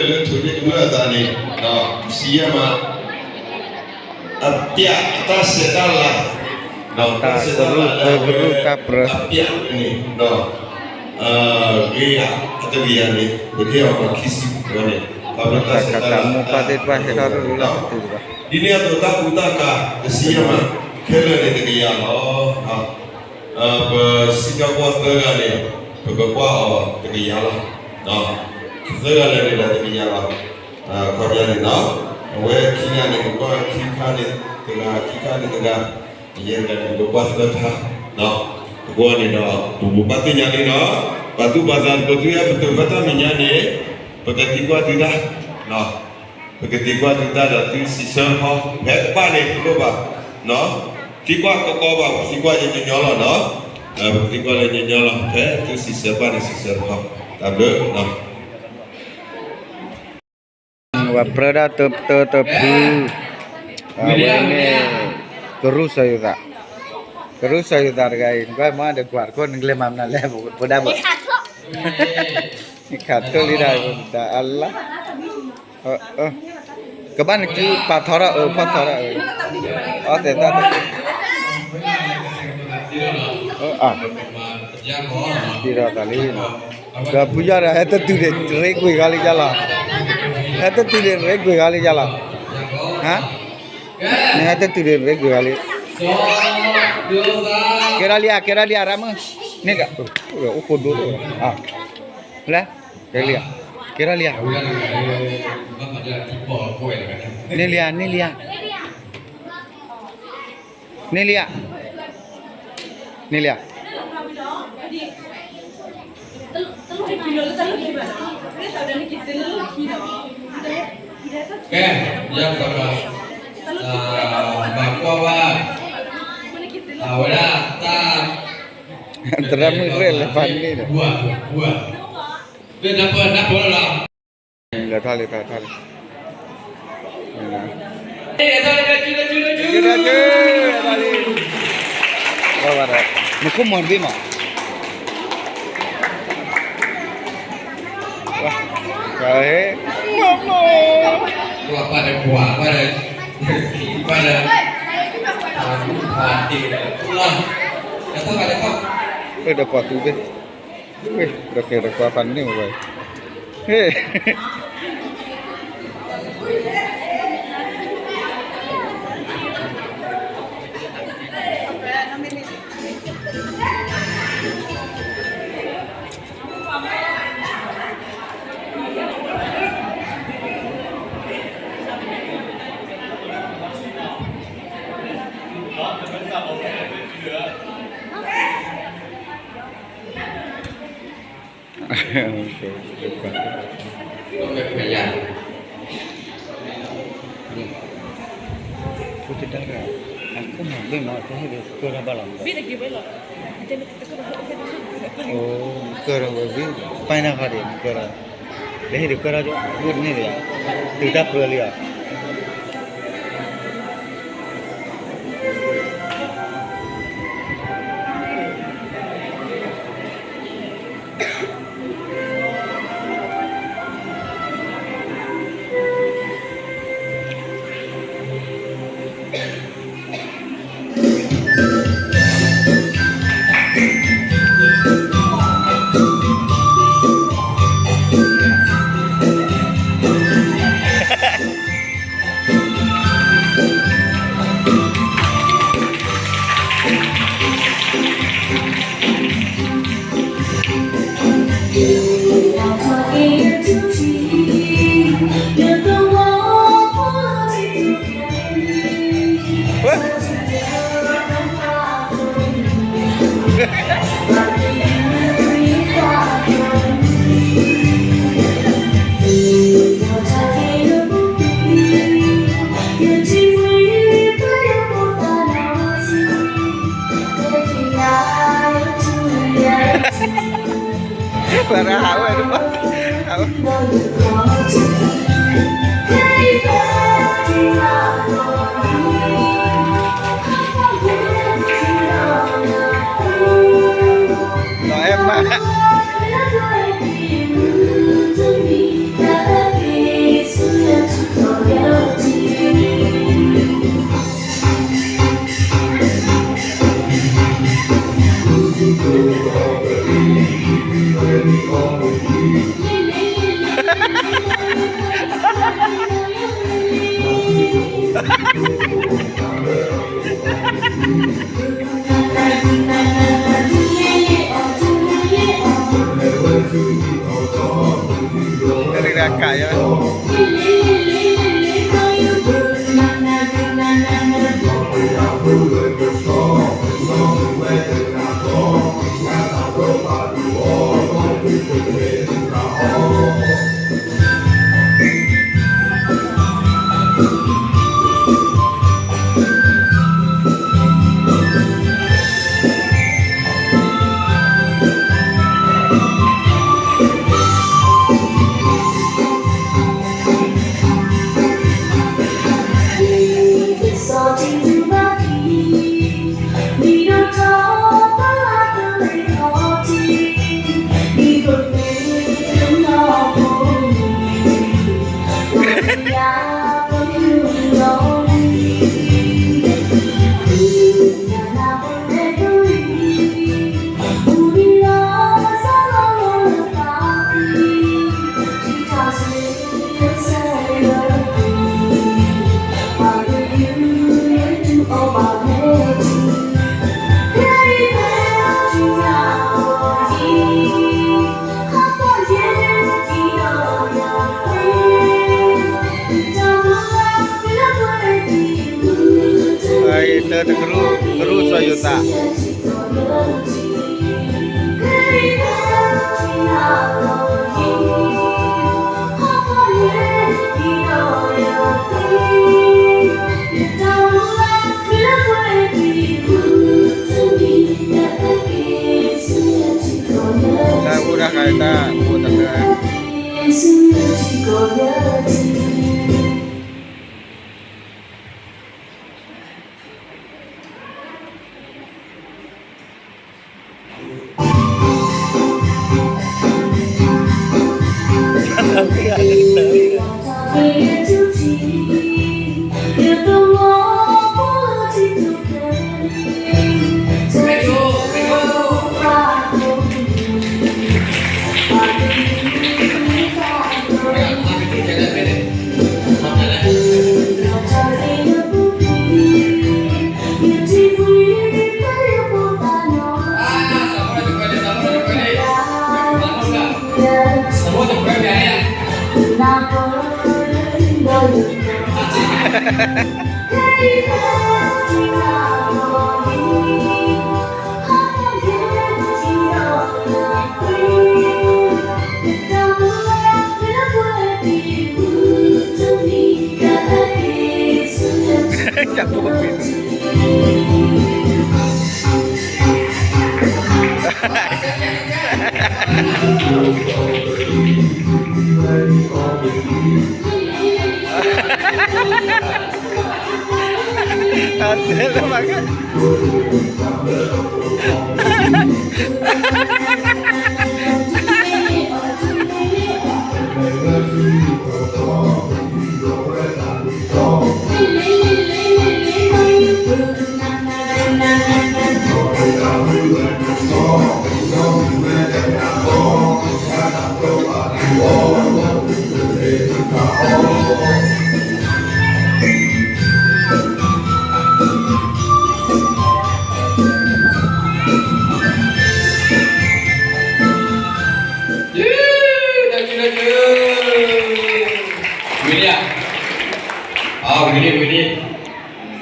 လၢထိၣ်န့ၣ်ကမၢအသးန့ၣ်, ဒီးစံးယဲမး, အပျးအတၢ်ဆဲးတၢ်လၤ, ဒီးတၢ်ဆဲးတၢ်လၤလၢအဝဲ အပျးန့ၣ်, ဒီး ဂ့ၤယၤအတဂ့ၤယၤန့ၣ် ပကဟ့ၣ်အီၤပှၤခံဆံန့ၣ်, ပှၤဘျၢတၢ်ဆဲးတၢ်လၤတၢ်ဟဲထီၣ်လၢလီၢ်ကတုၤဘၣ်. ဒ်န့ၣ်အသိးတၢ်ကူတၢ်ကၤ ကစံးယဲမး, ခဲလၢာ်န့ၣ်တကယၤလီၤ. ပစံးထီၣ်ကွၢ်သၢဂၤန့ၣ် ပကကွၢ်အီၤတကယၤလီၤ. သၢဂၤလၢာ်န့ၣ်ဒီးတကယၤလီၤ. ခီပညီန့ၣ်ဒီး အဝဲခံဂၤန့ၣ် ပကွၢ်ခံခါန့ၣ်တဂၤ, ခံခါန့ၣ်တဂၤ, ယဲၢ်ဂၤန့ၣ် ပကွၢ်သၢခါ. အဃိန့ၣ်ဒီး ပဘၣ်သ့ၣ်ညါလံဒီး ပာ်သူၣ်ပာ်သး ပသုဟဲပတုာ်ဖဲတၢ်မဲာ်ညါန့ၣ် ပကသံကွၢ်သုတၢ် ပကသံကွၢ်သုတၢ်ဒီးသုစံးဆၢတခီ, ဖဲကဘၣ်န့ၣ်တလိၣ်ဘၣ်, သံကွၢ်ကီကီဘၣ်, ပသံကွၢ်ညီညီလီၤနီၤ, ပကသံကွၢ်လၢညီညီလီၤ, ဖဲသုစံးဆၢဘၣ်န့ၣ်စံးဆၢတခီ, တၢ်ဘျုး. ဝဲပြၢဒၣ်တၢတၢတဖု, အဝဲန့ၣ် ကရူၢ်စီၤယိၤသး, ကရူၢ်စီၤယိၤသးတဂၤအံၤ နကွၢ်မးဒီးကွၢ်တခိၣ် နကလဲၤမၤမနုၤလဲၣ် ပဒၣ်ဘၣ်, နခးထိၣ်လံတၢ်, တၢ်အလါ ကဘၣ်နစုပာ်ထီထီၣ်အၢ ပာ်ထီထီၣ်အၢ, အီသဲးသၣ်တ, အ, တံၤထီၣ်သးလံ, ဒီးဖုယီၢ်ဒီး ဟဲတတုၤန့ၣ် ရ့ကွံာ်ဂီၤလံယါလီၤ, ဟဲတတုၤန့ၣ် ရ့ကွံာ်ဂီၤလံယါလီၤ, ဟါ, နဟဲတတုၤန့ၣ် ရ့ကွံာ်ဂီၤလံ, ကဲထီၣ်လံဧါ ကဲထီၣ်လံဧါ ရၣ်မုၣ်, န့ၣ်က, အိၣ်ဃိဒိ, လဲၣ်, ကဲလံဧါ, ကဲထီၣ်လံဧါ, န့ၣ်လံဧါ န့ၣ်လံဧါ န့ၣ်လံဧါ, န့ၣ်လံဧါ, ကဲ, ယၤပှၤ, မၤကွၢ်ဝဲ, အဝဲဒၣ်တၢ်, သရၣ်မုၣ်ရဲၣ်လဲၤဖးန့ၣ်ဒီး, လဲၤထီၣ်လံ ထီၣ်လံ, လဲၤထီၣ်လံ, နခိၣ်မီၤတဘ့ၣ်မး, ဒီးကွၢ်သူဘ့ၣ်, ဒီးကဲဒီးကွၢ်ဖးန့ၢ်ဝဲ, ဟ့ၣ် ကဲထီၣ်ဝဲဝံၤ ပၢ်နၢ်ခီဒံး မကဲထီၣ်, လၢဟံၣ်ဒုးကဲထီၣ်, မ့ၢ်တန့ၢ်ဒီး, တုၤတၢ်ပြၢလံဧါ. တရံးဒၣ်ကးယဲၢ် တၢ်တကရူၢ် ကရူၢ်စီၤယိၤသး တၢ်အိၣ်တၢ်ဃးတၢ်အိၣ်တၢ်ဃး ဝံၤလံဧါ, ဝံၤလံ, ဝံၤလံ,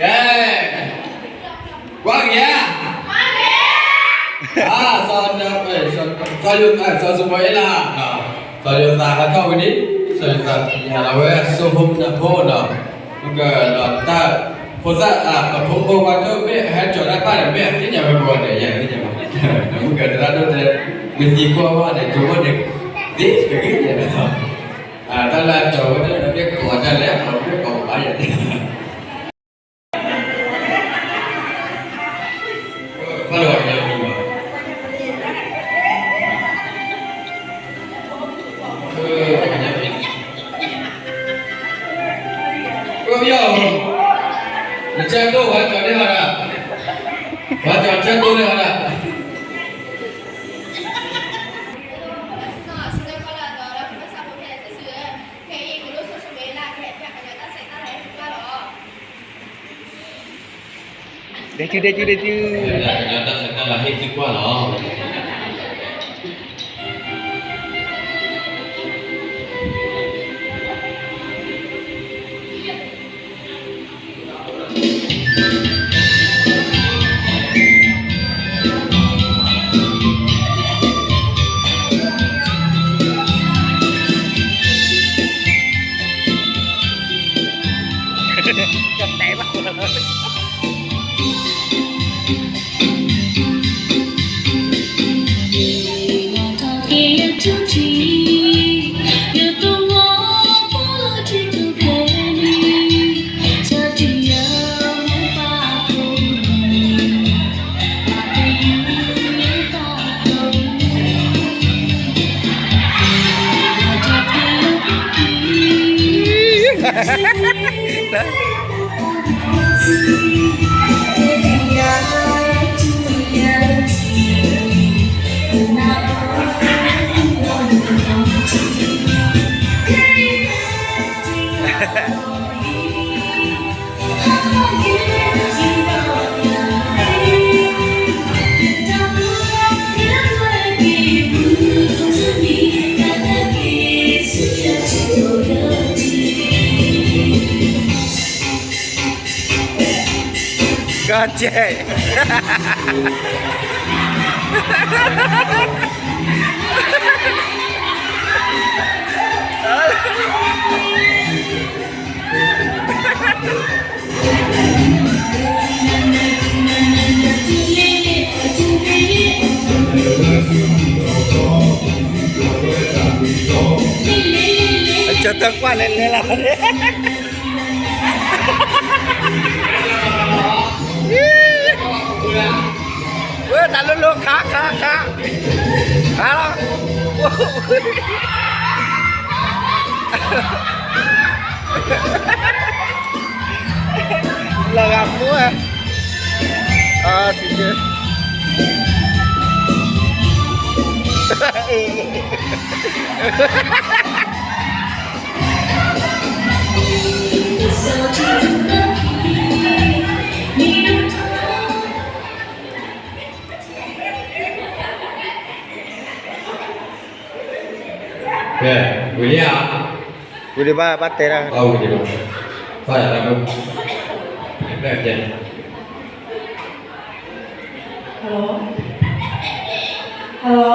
ကဲ, ကွၢ်က့ၤဧါ, စီၤ, စီၤ, စီၤစမူၤအ့လး, စီၤယိၤသးဟးထီၣ်ဝံၤလံ, စီၤယိၤသးသ့ၣ်ညါလီၤဝဲ စိဖိနဖိနီၤ, မ့ၢ်ကဒီးတၢ်, ဖိသၣ်, ပဖိမုၣ်ဖိခွါတဖၣ် မ့ၢ်အဟဲကၠီၤတၢ်ပာ်န့ၣ် မ့ၢ်အသ့ၣ်ညါဝဲပဂီၢ်န့ၣ် ယသ့ၣ်ညါဘၣ်, မ့ၢ်ကသရၣ်ဒိၣ်တဲ, မ့ၢ်သံကွၢ်ဘၣ်န့ၣ် ကၠိဖိန့ၣ်, သ့တဂ့ၤန့ၣ်လီၤ, တၢ်လၢအကၠီၤဝဲဒၣ် မ့ၢ်ကိးတၢ်လဲၣ် မ့ၢ်ကိးဘၣ်ယၤသ့ၣ် ဘၣ်လီၤကညီမံၤဘၣ်, ကညီမံၤ, ကညီမံၤ, နဆၢတိၢ်ဝဲကၠီၤန့ၢ်ဟီဒၣ်, ဝဲကၠီၤဆၢတိၢ်န့ၢ်ဟီဒၣ်. ဒဲကၠူ ဒဲကၠူ ဒဲကၠူ, ကညီတၢ်ဆၢကတီၢ်လၢဟ့ၣ်သံကွၢ်လီၤ. ကၢ်ကဲၣ် အကၢၤတၢ်ကွၢ်လဲၤလဲၤလီၤ ဝဲတၢ်လိၤလိၤခါခါခါ ခါလီၤ လီၤဂာ်ဖိ အါ စံးကဲ ကဲ ဝံၤလံဧါ ဝံၤလံဘၣ် ဘၣ်တဲဒၣ် အဝံၤလံဘၣ် ဘၣ်ယၤတၢ်မုၢ် ဘၣ်ယၤ Hello? Hello?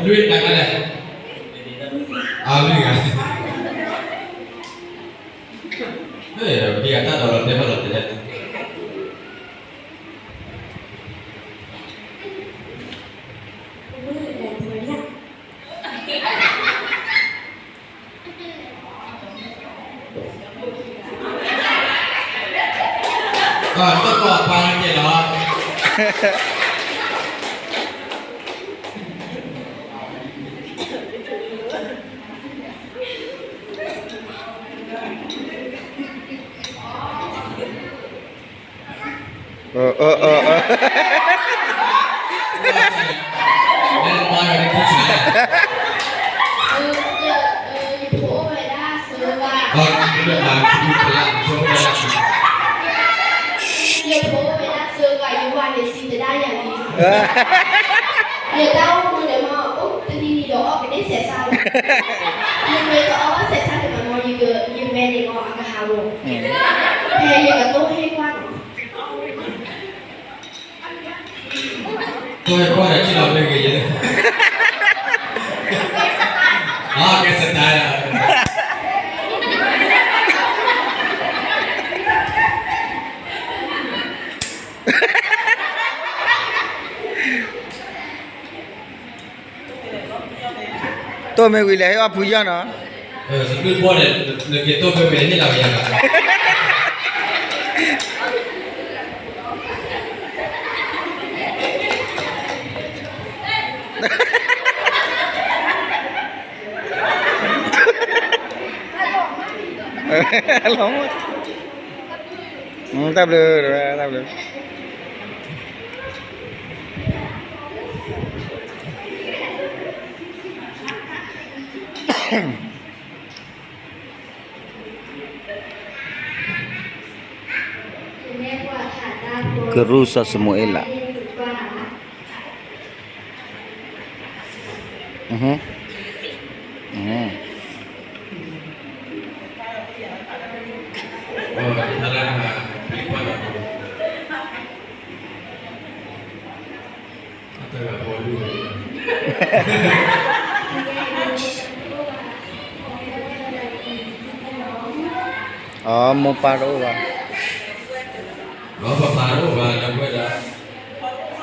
လွံၢ်တၢ်ကလဲၣ် အလွံၢ်ဂၤ ပှၤတဂၤတၢ်ဒီးလီၤတဲဘၣ်လီၤတဲ တၢ်ကီၢ်ပၢ်ကဲလီၤ ယဖိဝဲဒၣ်စၢဂၤ ယဖိဝဲဒၣ်စၢဂၤ ယဝၤန့ၣ်စံးတဒၣ်ယၤလံ ယတၢ်အိၣ်မူန့ၣ်မ့ၢ် အိၣ်တနံၤနံၤဒီးအီၣ်ကန့ၢ်စဲးဆါလီၤ ယမ့ၢ်တအီၣ်ဘၣ်စဲးဆါန့ၣ်မ့ၢ် ယမဲန့ၣ်မ့ၢ်အကဟးဂီၤ ဖဲယကတိၢ်ဟ့ၣ်ကွၢ်နီၤ တိၢ်ဟ့ၣ်ကွၢ်ဒီးထံၣ်လီၤမ့ၢ်ဂ့ၤယဲ အကဲစတၢ် တိၢ်မ့ၢ်ဝံၤလဲၤဟ့ၣ်အီၣ်ဖုယီၢ်နီၤ နကတိၢ်မ့ၢ်ဝံၤလဲၤဟ့ၣ်လီၤဝဲယၤ လီၤ တၢ်ဘျုး တၢ်ဘျုး ကရူၢ်စီၤၡမူၤအ့လး အမိၢ်ပၢ်တအိၣ်ဘၣ်. ဒီးပပာ်တအိၣ်ဘၣ်ဒီပုၢ်ဝဲၢ်ဒီ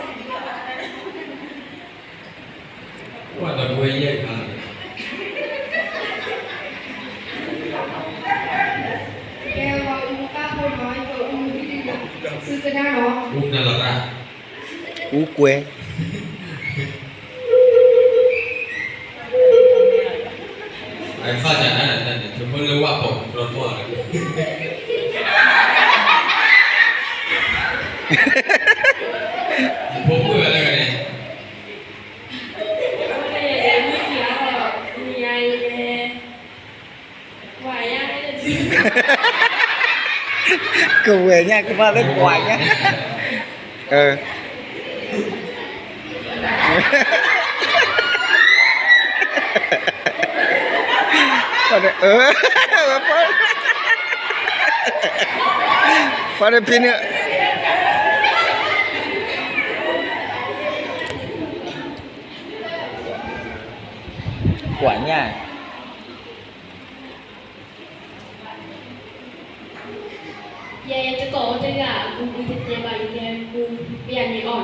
း, ပှၤဒီပုၢ်ဝဲၢ်ယဲၢ်ခါန့ၣ်, ကဲဝဲအူတၢ်ဖိနီၤ ယကအူဟံၣ်ဒုး သုကဒါနီၤ အူနလီၤတၢ် အူကွဲ အခီၣ်တၢ်နါန့ၣ် ဆိကမိၣ်လၢဝၣ်ပိာ်မုၣ်တြီတဘီၣ်န့ၣ်, ဖိမုၣ်ဝဲလၢကန့ၣ် ကဝဲၢ်ညါကမၣ်လၢကွၢ်ညါ, ပှၤဖံး ပှၤဖံးန့ၣ် ကွၢ်ညါ ယဲတကိးအိၣ်တဂၤ အပူၤကွံာ်တတဲဘၣ် ယကဲပူၤ ပယၤန့ၣ်အီၣ်နီၤ,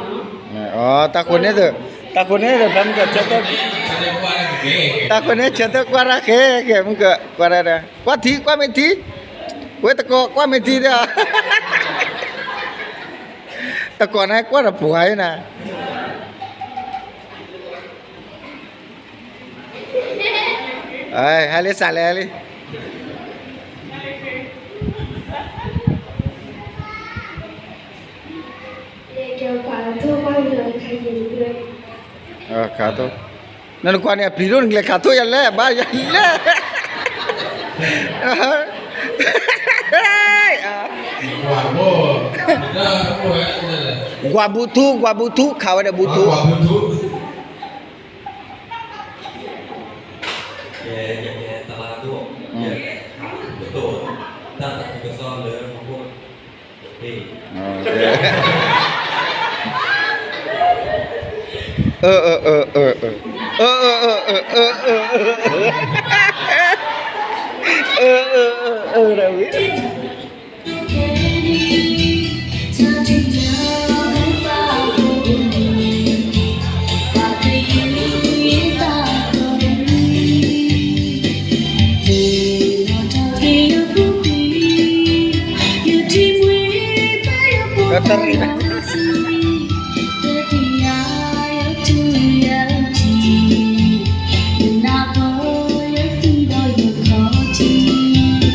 အီ တၢ်ဃိန့ၣ်သ့ၣ်, တၢ်ဃိန့ၣ်သ့ၣ် ဖဲမုၢ်ကဆၢထၢၣ်, တၢ်ဃိန့ၣ်ဆၢထၢၣ်ကွၢ်တၢ်ဃဲ ကဲမုၢ်ကကွၢ်တၢ်ဒီး ကွၢ်ထံ ကွၢ်မ့ၢ်ထံ, ဝဲတကိးကွၢ်မ့ၢ်ထံဒီး တကိးန့ၣ်ကွၢ်တပှၤအံၤနၤ ဟဲလံစးလဲၣ် ဟဲလံ, ခးထိၣ်, နနကွၢ်န့ၣ် အပျံၤဒိၣ်နကလဲၤခးထိၣ်ယၤလဲၣ် ဘၣ်ယၤလဲၣ်, ကွၢ်ဘူးထူ ကွၢ်ဘူးထူ ခးဝဲဒီးဘူးထူ တ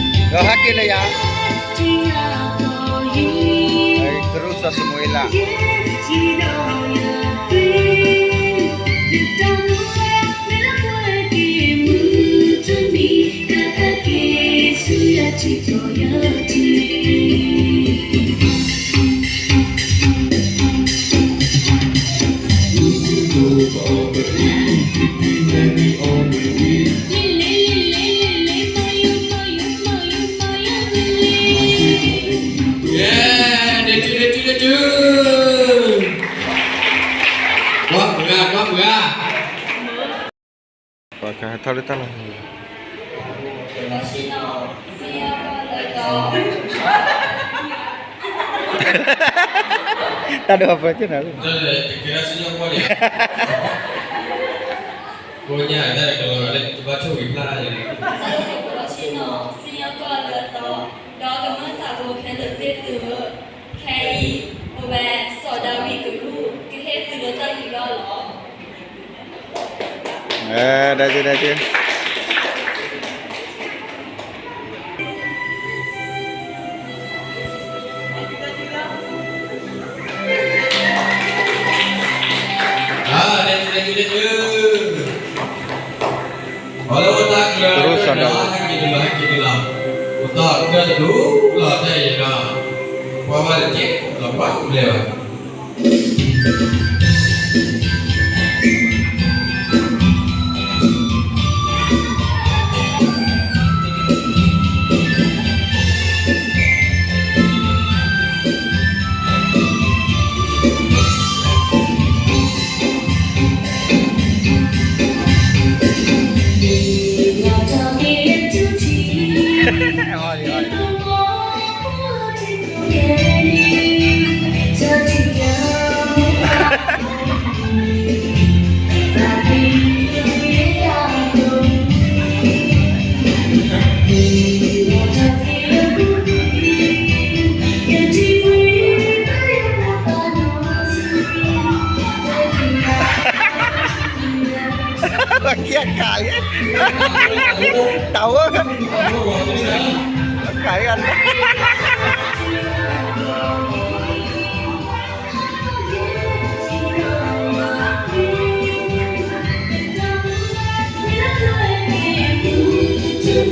ရံးဘၣ် ဒီးဟဲက့ၤလၢယၤ, သရူးစီၤစမူၤအ့လး ကွၢ်ပှၤ ကွၢ်ပှၤ ပှၤကဟဲထီၣ်လၢတၢ်လီၢ် တၢ်ဒိးပၢက့ၤနၤလံ, ကိးညါတၢ်ကလီၤဂာ်လၢကဘၣ်ဆိၣ်ဂ့ၤဖျါယၤန့ၣ်, ဒီးကမၢသးဘိခဲလၢာ်သ့ၣ်သုဧၢ, ခဲအံၤ ပဝဲစီၤဒၤဝံးကရူၢ် ကဟ့ၣ်သုလၢတၢ်ယူးယီၣ်လီၤ. အဲ ဒါက့ၤ ဒါက့ၤ ကရူၢ်စီၤဒၤဝံး ပတၢ်ကတၢၢ်တဒူၣ်လီၤတဲာ်ယဲဒီး ပှၤဝဲတက့ၢ်လီၤပှၤကဘျဲၣ်ဘၣ်. တၢ်ဝဲ, ခါယၤ, အီၣ်ဒ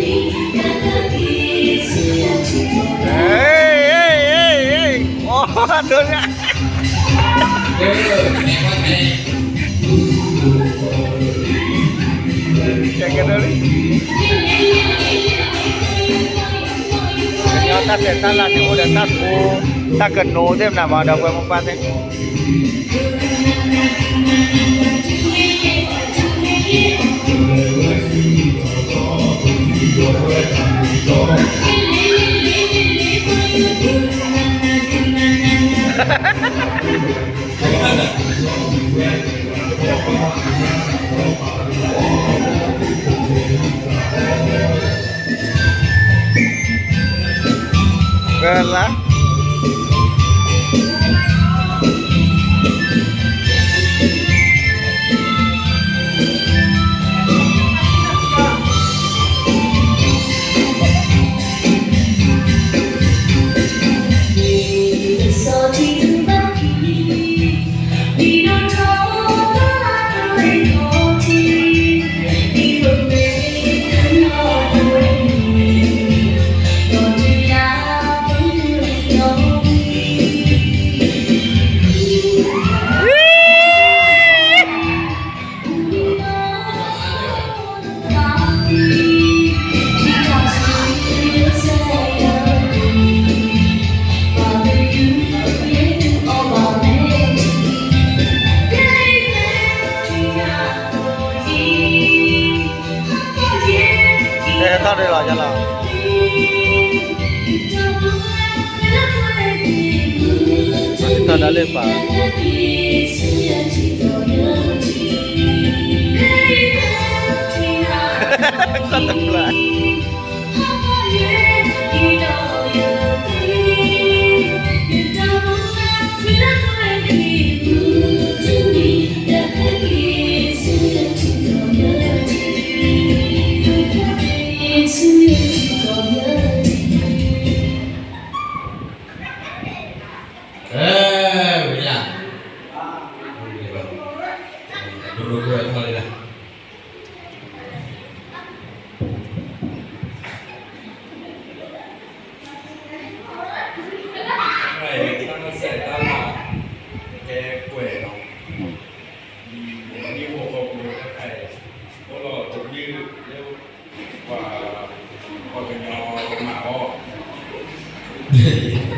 ိၣ်ညါ ကဲကဲဒိၣ်လံ, ကညီတၢ်ဆဲးတၢ်လၤန့ၣ်အိၣ်ဒီးတၢ်ကိ, တၢ်ကနိးသ့ၣ်မနၤမး ဒီပုၢ်ဝဲၢ်မိၢ်ပၢ်သ့ၣ်, ကလါ ဟဲထီၣ်ဒ်လီၤယလီၤ, ထီၣ်ဒ်လၢပၢ်, ကတဖျၢၣ် ဝဲ, ဒိၣ်ဒိၣ်ကွဲထီၣ်လံလၢ တၢ်ဆဲးတၢ်လၤ ကဲကွဲးလီၤ, မ့ၢ်အိၣ်ဃီပူၤတၢ်ခါအံၤ အိၣ်လီၤတဘျုးလၢ ပှၤ, ပှၤကညီမၤအီၣ်,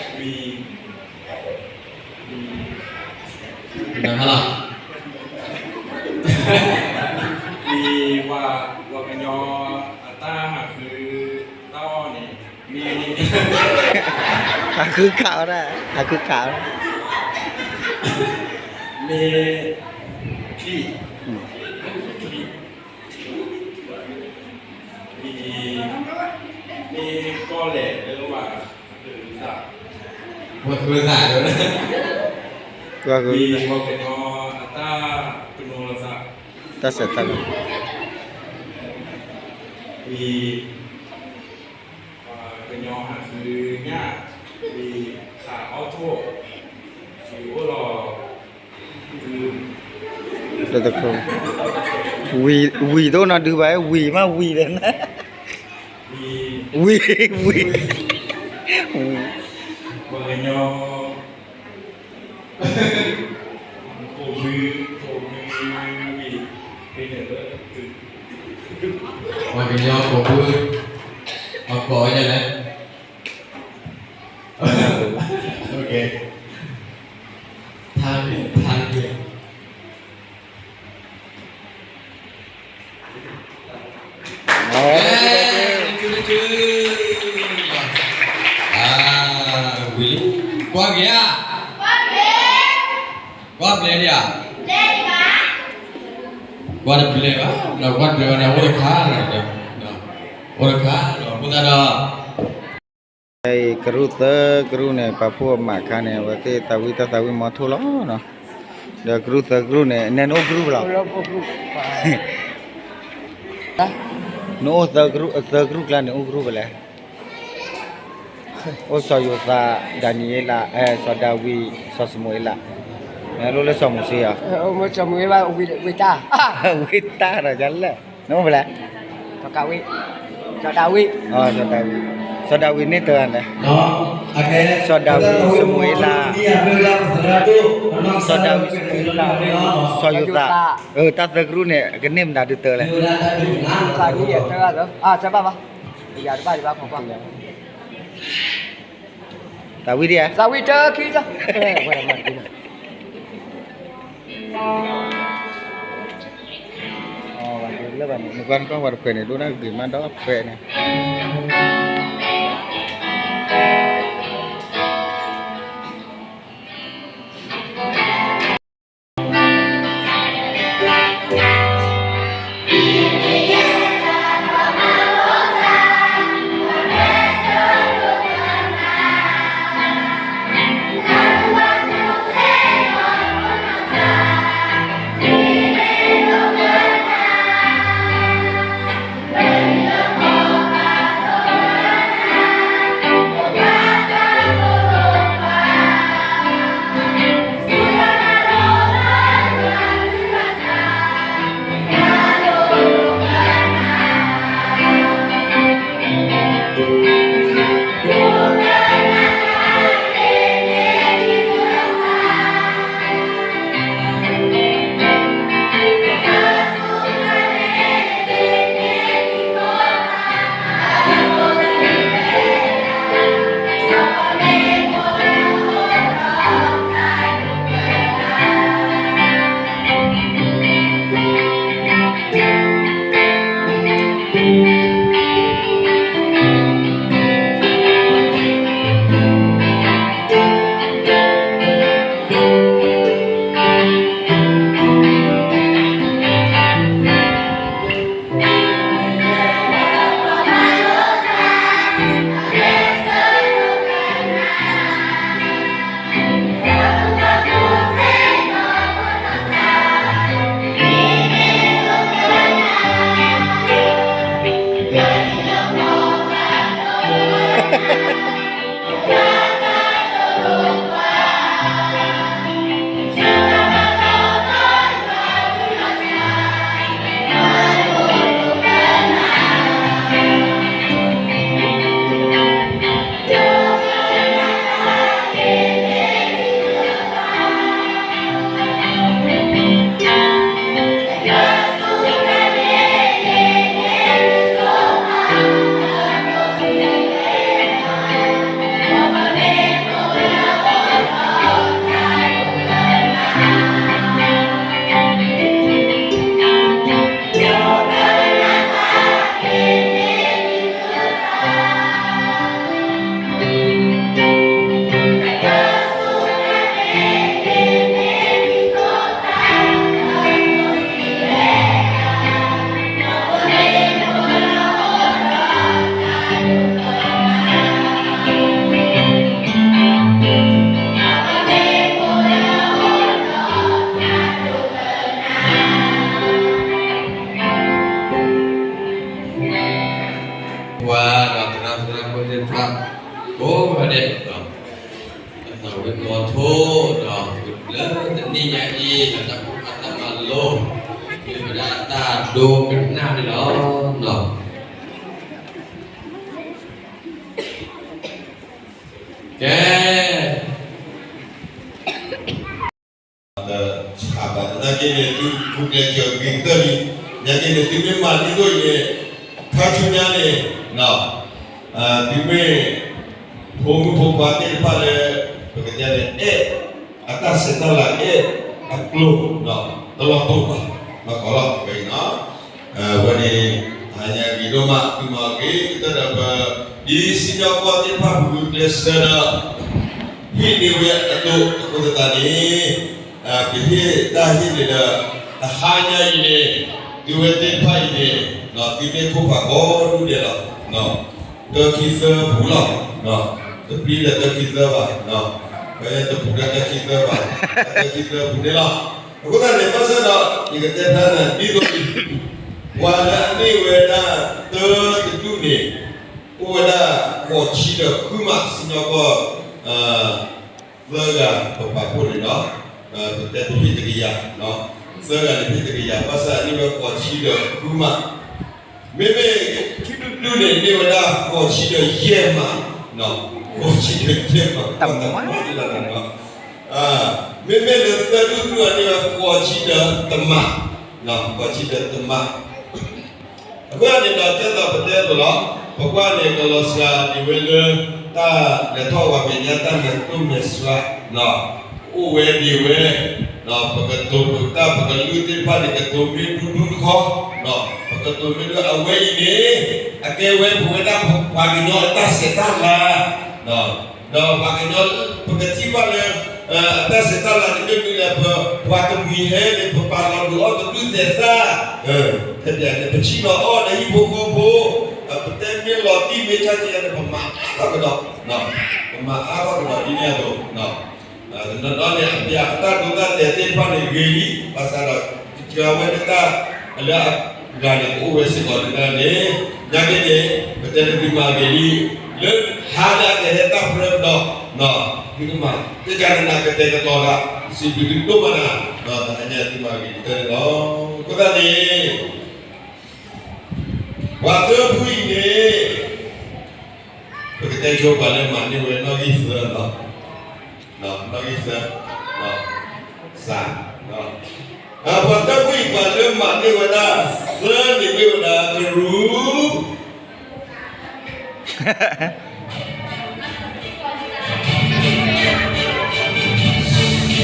မံၤ, မံၤ, မံၤ, ပှၤ, ပှၤကညီအတၢ်ဟးဃုတၢ်အီၣ်န့ၣ် မ့ၢ်, ဟးဃုခးဝဲဒၣ်, ဟးဃုခးဝဲဒၣ်, မ့ၢ်, ချံၣ်, ချံၣ် မ့ၢ်, မ့ၢ်ကီၢ်လဲၣ်လၢပှၤ, ပှၤဃုသး, ပှၤဃုသး, မ့ၢ်ပှၤကညီအတၢ်ကနိးလိာ်သး, တၢ်ဆဲးတၢ်လၤ, မ့ၢ်, ပှၤကညီဟးဃုညၣ်, မ့ၢ်ခးအီၣ်ထိၣ်, မ့ၢ်အိၣ်လီၤ တသကိး, ဝံၤ, ဝံၤတအိၣ်နီတဒုဘၣ်, ဝံၤမးဝံၤလဲၣ်, ဝံၤ, ဝံၤ, ပှၤကညီ, ကိးမုၢ်, ကိးမုၢ်, ပှၤကညီကိးမုၢ်, အကိးဝဲဒ်လဲၣ် Okay. ထါန့ၣ်, ထါန့ၣ်, ဝံၤလံ, ကွၢ်က့ၤဧါ, ကွၢ်ဘျဲးဒံးဧါ, ကွၢ်တဘျဲးဘၣ်, ဒီးကွၢ်တဘျဲးဘၣ်န့ၣ် အိၣ်တခါလီၤ, အိၣ်တခါလီၤ, အဃိသတးဒီး ကရူၢ်သၢကရူၢ်န့ၣ် ပာ်ဖှိၣ်မးခါန့ၣ် အဝဲသ့ၣ်သးဝံၣ်တၢ်သးဝံၣ်မီထိၣ်လီၤနီၤ. ဒီးကရူၢ်သၢကရူၢ်န့ၣ် နဲနအိၣ်ကရူၢ်လီၤ. နအိၣ်သၢကရူၢ်ကျါန့ၣ် အိၣ်ကရူၢ်ဖဲလဲၣ်. အိၣ်စီၤယိၤသး, ဒၤနံးယ့လး, စီၤဒၤဝံး, စီၤၡမူၤအ့လး, နလိၣ်လၢစီၤမူၤၡ့ဧါ. ဝ့ၢ်တၢ်, ဝ့ၢ်တၢ်ဒီးယလဲၣ်, နအိၣ်ဖဲလဲၣ်. စီၤဒၤဝံး, စီၤဒၤဝံးန့ၣ်တဂၤလဲၣ်. စီၤဒၤဝံး, စီၤမူၤအ့လး, စီၤဒၤဝံး, စီၤမူၤအ့လး, စီၤယိၤသး, တၢ်သၢကရူၢ်န့ၣ် အကန့ၢ်မနုၤဒုးတၢ်လဲၣ်. သးဝံၣ်ဒံးဧါ, နကွၢ်နကွၢ်ဝဲတဖျၢၣ်န့ၣ် ဒိၣ်ဒၣ်ဂ့ၤမးဒီးဖျၢၣ်န့ၣ်. ပှၤဒီးသရၣ်သရၣ်မုၣ်သ့ၣ်တဖၣ် ကိးဂၤဒဲးဒီး အသးဝဲၤသီထိဒီး လၢတနံၤညါအံၤ ဒီးတၢ်ကူၣ်ဘၣ်တၢ်မၤလိ မ့ၢ်ဝဲဒၣ်တၢ်ဒိကနၣ်န့ၣ်လီၤ. ကဲ ဆၣ်ဘၣ်သနာ်က့န့ၣ် သုပူၤဖျဲးစၢၤဂ့ၤကတၢၢ်လံ. ညါက့န့ၣ် သုမ့ၢ်မၤဒ်သိးအံၤန့ၣ် ခါဆူညါန့ၣ် သုမ့ၢ် ဖိမုၣ်ဖိခွါသ့ၣ်တဖၣ်လၢ ပကတဲန့ၣ် အဲၣ်အတၢ်ဆဲးတၢ်လၤ အဲၣ်အကျိၤ တလီၤတိာ်ဘၣ် မၤကီးလီၤ ဝဲအံၤနီၤ. အဝဲန့ၣ် ဟါညါဂ့ၤဒိၣ်မး သုမၤအီၤဂ့ၤကတၢၢ်ဒီးပ ဒ်စံၣ်ညီၣ်ကွီၢ်သ့ၣ်တဖၣ် ပဂုာ်ကျဲးစၢးဒီး ဟံးန့ၢ်ဝဲအသိး အဃိသတးန့ၣ် ပဟ့ၣ်တၢ်ဟ့ၣ်န့ၣ်ဒီး တဟါညါအံၤန့ၣ် သုဝဲသ့ၣ်တဖၣ်အံၤန့ၣ် သုမ့ၢ်ခိၣ်ဖးကိးဒူၣ်ဒဲးလီၤ. တၢခံသၢပူၤလီၤ. တပျံၤဒီးတၢခံသၢဘၣ်. တပူၤဒီးတၢခံသၢဘၣ်. တၢခံသၢပူၤန့ၣ်လီၤ. အဃိသတးန့ၣ် ဘၣ်ဆၣ်ဒီး ယကတဲဖျါနၤဒ်သိးအံၤ ပှၤလၢအန့ၢ်ဝဲဒၣ်တၢတဒူၣ်န့ၣ် အိၣ်ဝဲဒၣ်ဃိးဆံဒီးဃုမး စံၣ်ညီၣ်ကွီၢ် သၢဂၤပပာ်ဖှိၣ်န့ၣ်လီၤ. ပတဲပဟ့ၣ်တကယၤ, သၢဂၤန့ၣ်ဟ့ၣ်တကယၤ ဘၣ်ဆၣ်န့ၢ်ဝဲဃိးဆံဒီးဃုမး, မ့မ့ၢ်ခံဒူၣ်န့ၣ် န့ၢ်ဝဲဒၣ်ဃိးဆံဒီးယဲၢ်မး, ဃိးဆံဒီးယဲၢ်မး, မ့မ့ၢ်လၢသၢဒူၣ်ဒူၣ်န့ၣ်ဝဲဃိးဆံဒီးတမး, ဃိးဆံဒီးတမး အဃိန့ၣ်ဒီး ကဲသိးပတဲအသိးလီၤ, ပကွၢ်န့ၣ် ကလီၤစှၤဒံးဝဲလၢ တၢ်လဲၤထီၣ်ဝးမဲာ်ညါ တၢ်မဲာ်တိၢ်မဲာ်ဆှး အိၣ်ဝဲဒံးဝဲ, ပကတိၤပတၢ် ပကလုၢ်သ့ၣ်တဖၣ်န့ၣ် ကတိၤမ့ၢ်ဒူဒူတခီ, ပကတိၤမ့ၢ်ဒူ အဝဲအံၤန့ၣ် အကဲဝဲပဝဲဒၣ်ပှၤကညီအတၢ်ဆဲးတၢ်လၤ ဒီးပှၤကညီ ပကထံၣ်ဘၣ်လၢ အတၢ်ဆဲးတၢ်လၤန့ၣ် မ့ၢ်မနုၤလဲၣ်, ပပှၤတမှံၤဟဲန့ၣ် ပပာ်လီၤဒုးအီၣ်တဒူၣ်သဲးသၣ်, ဖဲန့ၣ် ပဆံၣ်လီၤအီၣ်ဒီးဟံၣ်ဖိဃီဖိ, ပတဲမ့ၢ်လီၤတံၢ်မ့ၢ်ဆါက့ၤန့ၣ် ပမၤအါထီၣ်ကဒီး, ပမၤအါထီၣ်ကဒီးဒ်န့ၣ်အသိး, တနီၤနီၤန့ၣ် အပျဲၢ်အတၢ်ဒိတၢ်တဲာ်သ့ၣ်တဖၣ်န့ၣ်ဂ့ၤလံ, ဘၣ်ဆၣ်ဒီး ကစၢ်ဝဲတၢ်လၢအဂၤန့ၣ် ကအိၣ်ဝဲစ့ၢ်ကီးဒၣ်န့ၣ်, ညါက့န့ၣ် ပတဲတၢ်သုမၤဂ့ၤလံ, လၢဟါလၢအကဟဲတၢ်ပြၢကဒီး, သုကမၤ တကနနၤကတဲာ်ကတီၤတၢ် စံးဘျုးသုဒိၣ်မးနၤ, တဟါညါသုမၤဂ့ၤကတၢၢ်န့ၣ်လီၤ. အဃိသတးန့ၣ် ပှၤသၢဖုအံၤန့ၣ် ပကတဲဆိပှၤလၢမၤန့ၢ်ဝဲနီၣ်ဂံၢ်သၢလီၤ, နီၣ်ဂံၢ်သၢ, စး, ပှၤသၢဖုအံၤ ပှၤလၢမၤန့ၢ်ဝဲဒၣ်သၢန့ၣ်မ့ၢ်ဝဲဒၣ်ကရူၢ်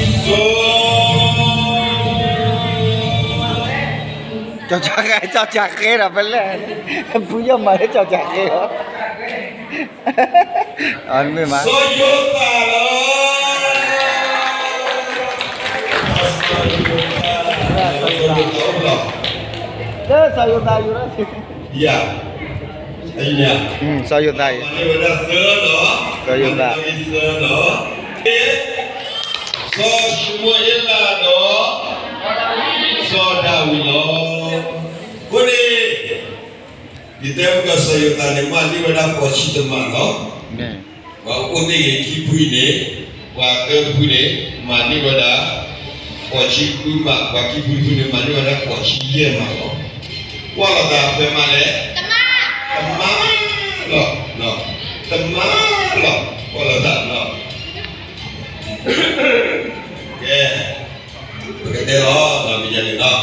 စီၤ ကၠီကၠီဃဲဒီးဖဲလဲၣ်, ဖုယီၢ်မၤလၢကၠီကၠီဃဲလီၤ, မ့ၢ်မး စီၤယိၤသးလီၤ, လၢစီၤယိၤသးယိၤလီၤ, ယၤ စီၤယိၤသးအံၤ မၤန့ၢ်ဝဲဒၣ်သၢဒီး, စီၤယိၤသး, စီၤၡမူၤအ့လးဒီး စီၤဒၤဝံးလီၤ. အဃိန့ၣ် ယတဲမ့ၢ်ကစီၤယိၤသးန့ၣ် မၤန့ၢ်ဝဲဒၣ်ဃိးဆံတမးလီၤ. ပှၤအိၣ်တ့ၢ်ဂ့ၤခံဖုအံၤန့ၣ်, ပှၤသၢဖုန့ၣ် မၤန့ၢ်ဝဲဒၣ် ဃိးဆံဃုမး, ပှၤခံဖုတဖုန့ၣ် မၤန့ၢ်ဝဲဒၣ်ဃိးဆံယဲၢ်မးလီၤ. ကွၢ်လီၤသးဖဲမးလဲၣ်, တမးလီၤ, တမးလီၤ, ကွၢ်လီၤသးလီၤ. ကဲ, ပကတဲလီၤ မ့ၢ်ယၤန့ၣ်လီၤ,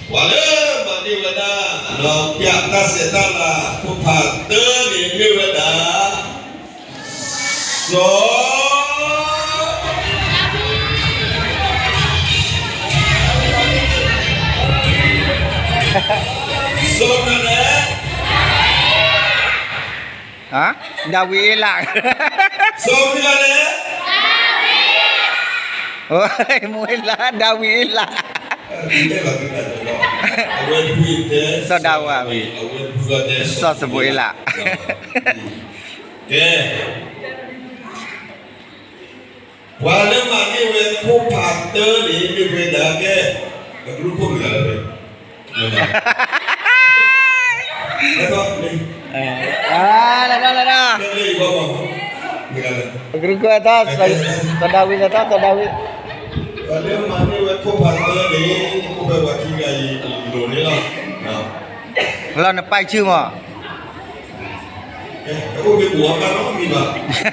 ပှၤလၢမၤန့ၢ်ဝဲဒၣ် ပျဲၢ်တၢ်ဆဲးတၢ်လၤ ဖိဖးတၢန့ၣ်မ့ၢ်ဝဲဒၣ် စီၤ စီၤမနုၤလဲၣ်, ဒၤဝံးအ့လး, စီၤမနုၤလဲၣ်, မူၤအ့လး, ဒၤဝံးအ့လး, စီၤဒၤဝံး, စီၤၡမူၤအ့လး, ကဲ ပှၤလၢမၤန့ၢ်ဝဲဖိဖးတၢန့ၣ် မ့ၢ်ဝဲဒၣ်ကဲ အကရူၢ်ခိၣ်မုၢ်ဂၤလၢ လၢ လၢ လၢ အကရူၢ်ခိၣ်အတၢ် စီၤဒၤဝံး အတၢ် စီၤဒၤဝံး ပှၤလၢမၤန့ၢ်ဝဲဖိဖးတၢန့ၣ် အိၣ်ဖဲပှၤခံဂၤအံၤအလိၤန့ၣ်လီၤ. လီၤနပာ်ဆူၣ်မး အိၣ်မ့ၢ်ပှၤဘၣ်နီတမံၤဘၣ်.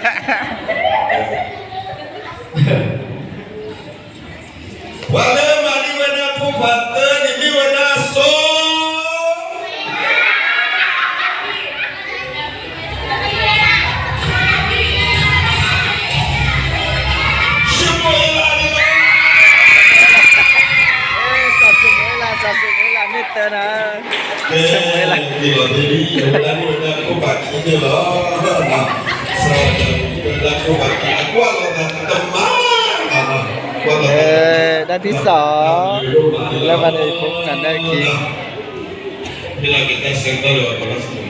ပှၤလၢမၤန့ၢ်ဝဲဒၣ်ဖိဖးတၢန့ၣ်မ့ၢ်ဝဲဒၣ်စီၤ စီၤၡမူၤအ့လးန့ၣ်လီၤ. စီၤၡမူၤအ့လး စီၤၡမူၤအ့လး မ့ၢ်တၢ်နၤ စီၤၡမူၤအ့လး ဝဲဒၣ်န့ၣ်ဝဲဒၣ်ခိၣ်ဖးခံန့ၣ်လီၤ. စီၤဒၤဝံးန့ၣ်ဝဲဒၣ်ခိၣ်ဖးခံ အကွၢ်လီၤသးတမၤ တၢ်ထံၣ်စီၤ လၢမၤန့ၢ်ဖိနၤနဲၣ်ခံ ဖဲလၢကတၢ်ဆၢကတီၢ်လၢပှၤကညီ